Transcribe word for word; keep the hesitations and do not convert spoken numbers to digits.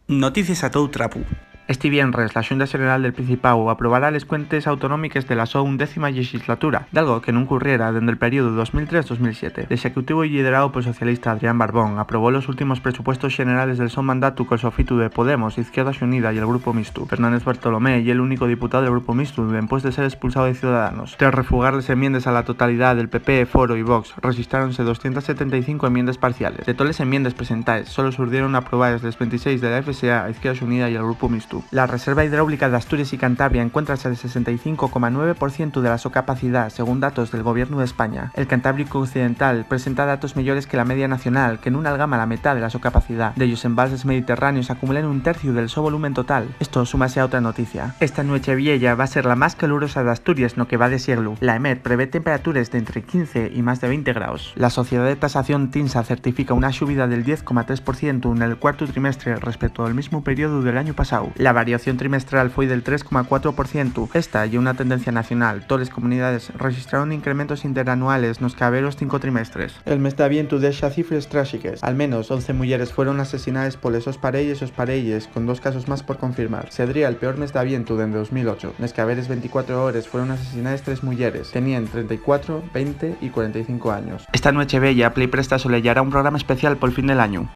Noticies a tou trapu. Esti viernes, la Xunta Xeneral del Principáu aprobará les cuentes autonómiques de la so undécima llexislatura, dalgo que nun ocurriera dende'l periodu dos mil tres dos mil siete. L'Executivu, lliderao pol socialista Adrián Barbón, aprobó los últimos presupuestos xenerales del so mandatu col sofitu de Podemos, Izquierda Xunida y el Grupu Mistu. Fernández Bartolomé ye l'único diputao del Grupu Mistu dempués de ser espulsao de Ciudadanos. Tres refugar les enmiendes a la totalidá del P P, Foro y Vox, rexistráronse doscientas setenta y cinco enmiendes parciales. De toles enmiendes presentaes, solo surdieron aprobaes les ventiséis de la F S A, Izquierda Xunida y el Grupu Mistu. La reserva hidráulica d'Asturies y Cantabria encuéntrase al sesenta y cinco coma nueve por cientu de la so capacidá, según datos del Gobiernu d'España. El Cantábrico Occidental presenta datos meyores que la media nacional, que nun algama la metá de la so capacidá. Dellos embalses mediterráneos acumulen un terciu del so volumen total. Esto súmase a otra noticia. Esta nueche vieya va ser la más calurosa d'Asturies no que va de sieglu. La EMET prevé temperatures d'entre quince y más de venti graos. La sociedá de tasación TINSA certifica una xubida del diez coma tres por cientu nel cuartu trimestre respecto al mismu periodu del añu pasáu. La variación trimestral foi del tres coma cuatro por cientu. Esta ye una tendencia nacional. Toles comunidades rexistraron incrementos interanuales nos caberos cinco trimestres. El mes d'avientu dexa cifres tráxiques. Al menos once muyeres fueron asesinaes poles sos pareyes o pareyes, con dos casos más por confirmar. Sedría'l peor mes d'avientu dende dos mil ocho. Nes caberes venticuatro hores fueron asesinaes tres muyeres. Teníen trenta y cuatro, venti y cuarenta y cinco años. Esta nueche vieya, Play Presta soleyará un programa especial pol fin del añu.